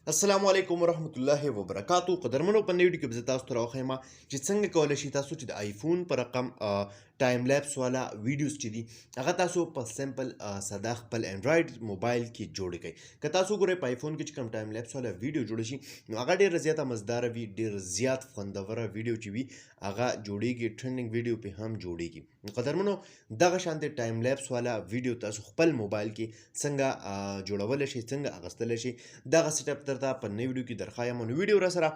السلام علیکم ورحمت الله وبرکاتو. قدرمنو، په نوې ویډیو کې به زه تاسو ته راوښیم چې څنګه کولی شئ تاسو چې د آیفون په رقم time lapse والا ویډیوز چې دي، هغه تاسو په simple ساده خپل انډراید موبایل کې جوړ کړئ. که تاسو ګورئ، په آیفون کې چې کوم time lapse والا ویډیو جوړ شي، نو هغه ډېره زیاته مزداره وي، ډېر زیات خوندوره ویډیو چې وي هغه جوړیږي، trending ویډیو په هم جوړیږي. نو قدرمنو، دغه شان د time lapse والا ویډیو تاسو خپل موبایل کې څنګه جوړولی شئ، څنګه اغستلی شئ، دغه setup درته په نوې ویډیو کې درښایم. نو ویډیو را سره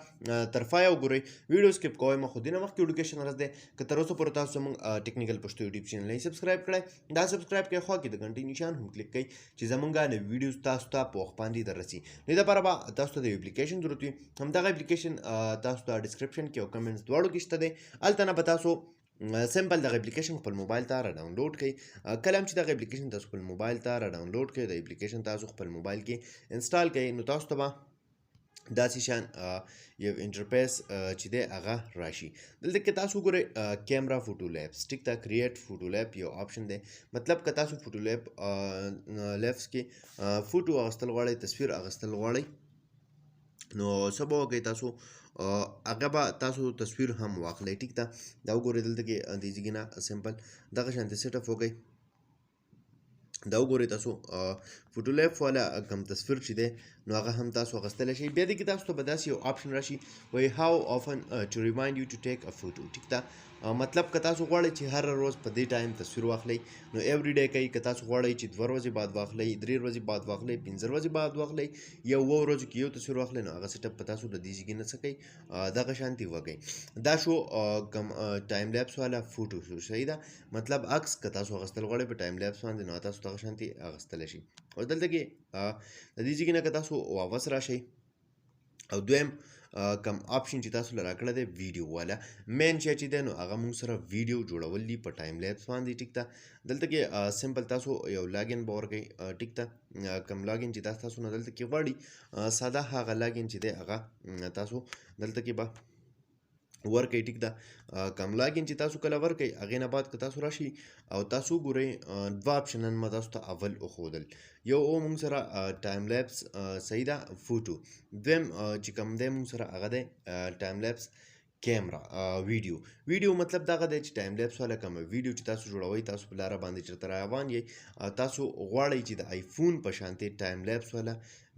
تر پایه وګورئ، ویډیو skip کوئ مه. خو دې نه مخکې وړوکی شان عرض دی، که تر اوسه پورې تاسو زموږ ټیکنیکل پښتو یوټیوب چینل نه subscribe کړئ، دا subscribe کړئ، خوا کې د ګنټې نشان هم کلیک کړئ چې زمونږ نوې ویډیوز تاسو ته په وخت باندې دررسي. نو دې لپاره به تاسو ته د یو اپلیکیشن ضرورت وي. همدغه اپلیکیشن تاسو ته description کې او comments دواړو کې شته دی. هلته نه به تاسو simple دغه اپلیکیشن خپل موبایل ته را download کړئ. کله هم چې دغه اپلیکیشن تاسو خپل موبایل ته را download کړئ، د اپلیکیشن تاسو خپل موبایل کې install کړئ، نو تاسو ته به داسې شان یو interface چې دی هغه راشي. دلته کې تاسو وګورئ، camera photo lapse، ټیک ده، create photo lapse یو option دی. مطلب که تاسو photo lapse کې فوټو اخیستل غواړئ، تصویر اخیستل غواړئ، نو څه به وکړئ تاسو؟ هغه به تاسو تصویر هم واخلئ، ټیک ده. دا وګورئ، دلته کې د ځګې نه simple دغه شانتې setup وکړئ. دا وګورئ تاسو، photo lapse والا کوم تصویر چې دی، نو هغه هم تاسو اخیستلی شئ. بیا دې کې تاسو ته به داسې یو option راشي، وایي "How often to remind you to take a photo?" ټیک ده. مطلب که تاسو غواړئ چې هر ورځ په دې time تصویر واخلئ، نو every day کوي. که تاسو غواړئ چې 2 ورځې بعد واخلئ، 3 ورځې بعد واخلئ، 5 ورځې بعد واخلئ، یو اووه ورځو کې یو تصویر واخلئ، نو هغه setup په تاسو د دې ځای نه څه کوي، دغه شانتې وکړئ. دا شو کوم time lapse والا فوټو شو، صحیح ده. مطلب عکس که تاسو اخیستل غواړئ په time lapse باندې، نو تاسو دغه شانتې اخیستلی شئ. او دلته کې د دې ځای نه که تاسو واپس راشئ، او دویم کوم option چې تاسو له راکړی دی، ویډیو والا main شی چې دی، نو هغه موږ سره ویډیو جوړول دي په time lapse باندې، ټیک ده. دلته کې simple تاسو یو login به ورکړئ، ټیک ده. کوم login چې تاسو نه دلته کې غواړي، ساده هغه login چې دی هغه تاسو دلته کې به ورکړئ، ټیک ده. کوم login چې تاسو کله ورکړئ، هغې نه بعد که تاسو راشئ او تاسو وګورئ، دوه option ان ما تاسو ته اول وښودل. یو او موږ سره time lapse، صحیح ده، فوټو. دویم چې کوم دی موږ سره، هغه دی time lapse camera video. ویډیو مطلب دغه دی چې time lapse والا کومه ویډیو چې تاسو جوړوئ، تاسو په لاره باندې چېرته روان یئ، تاسو غواړئ چې د آیفون په شانتې time lapse والا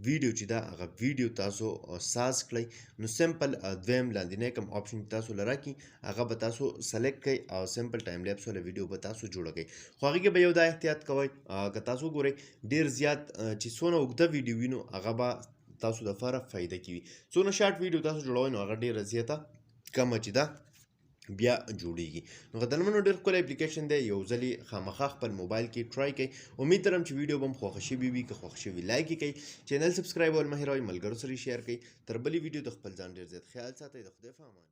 ویډیو چې ده هغه ویډیو تاسو ساز کړئ، نو simple دویم لاندینی کوم option چې تاسو له راکړي، هغه به تاسو select کړئ او simple time lapse والا ویډیو به تاسو جوړه کړئ. خو هغې کې به یو دا احتیاط کوئ، که تاسو وګورئ، ډېر زیات چې څونه اوږده ویډیو وي، نو هغه به تاسو دپاره فایده کې وي. څونه short ویډیو تاسو جوړوئ، نو هغه ډېره زیاته کمه چې ده بیا جوړیږي. نو قدرمنو، ډېر ښکلی اپلیکیشن دی، یو ځلې خامخا خپل موبایل کې try کړئ. امید لرم چې ویډیو به هم خوښه شوې وي. که خوښ شوي، like یې کړئ، channel subscribe ول مه هېروئ، ملګرو سره یې share کړئ. تر بلې ویډیو د خپل ځان ډېر زیات خیال ساتئ. د خدای په امان.